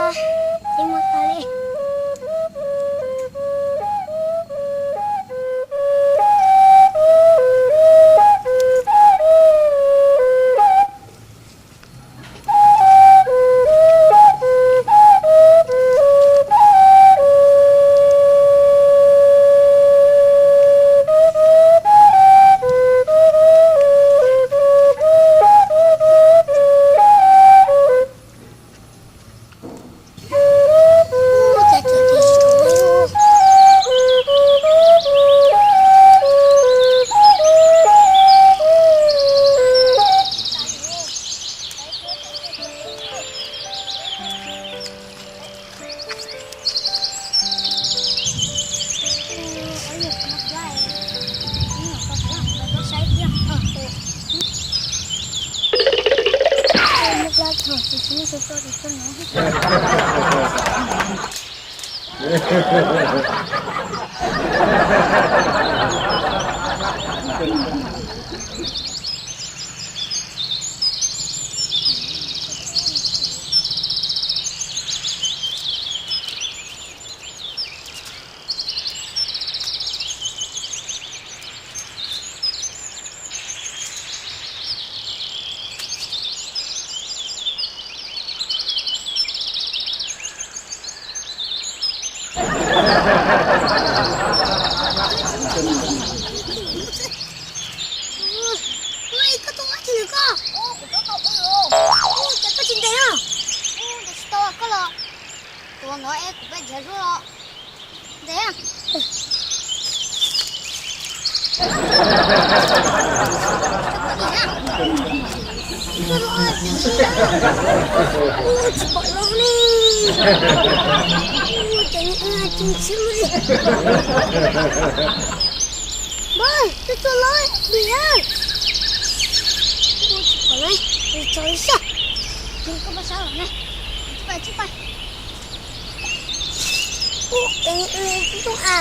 Ib muab tau li. Ua, koj tua dab tsi lawm koj? Ua, kuv tua tau ua, ua, cas koj tsis ntes os? Ua, ntes tsis tau koj los. Tua no es kuv peb nrhiav zuj los. Ntes. Ua, tsis pom los li. Ua, cas tsis tsis li. Npawg, tus txuas los vim a. Ua, tsis pom los, tso li xwb. Koj pab sab los ne. Tsis pais, tsis pais. Ua, es tus tub a.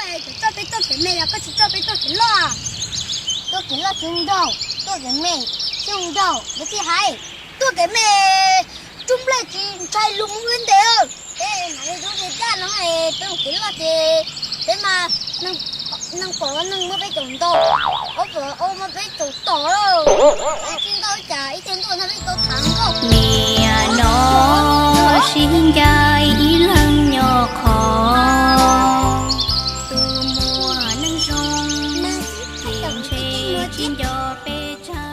Koj tsis coj peb tuaj kev me los koj tsis coj peb tuaj kev loj? Tuaj kev loj tsis nraug, tuaj kev me tsis nraug, yuav tij hais. Tuaj kev me, cub nplej tsis ntshai lus mus ua ntes. Peb mam li rub nws daj no, peb mus kev loj ces peb mas neeg pom los neeg muab peb caum ntaus, ob pom ua muab peb caum tom. Tsis ntaus cas ib teg ntuj no peb tau thaj nkauj. Niam no sib ncaim ib leeg nyob qhov, tus muaj neeg zoo ces ntshe tsis nco peb tsawg.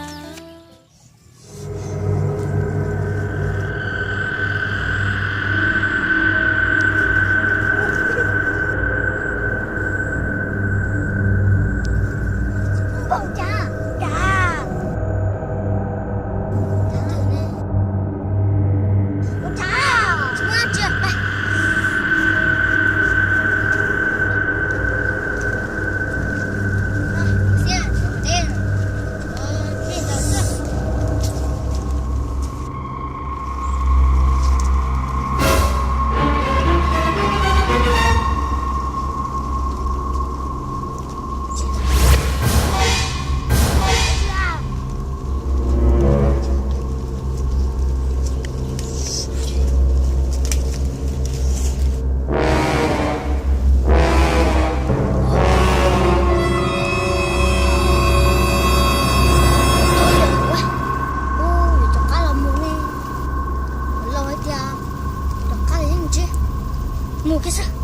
Rov qab los mus ne, los hais tias rov qab los yeej tsis mus kiag xwb.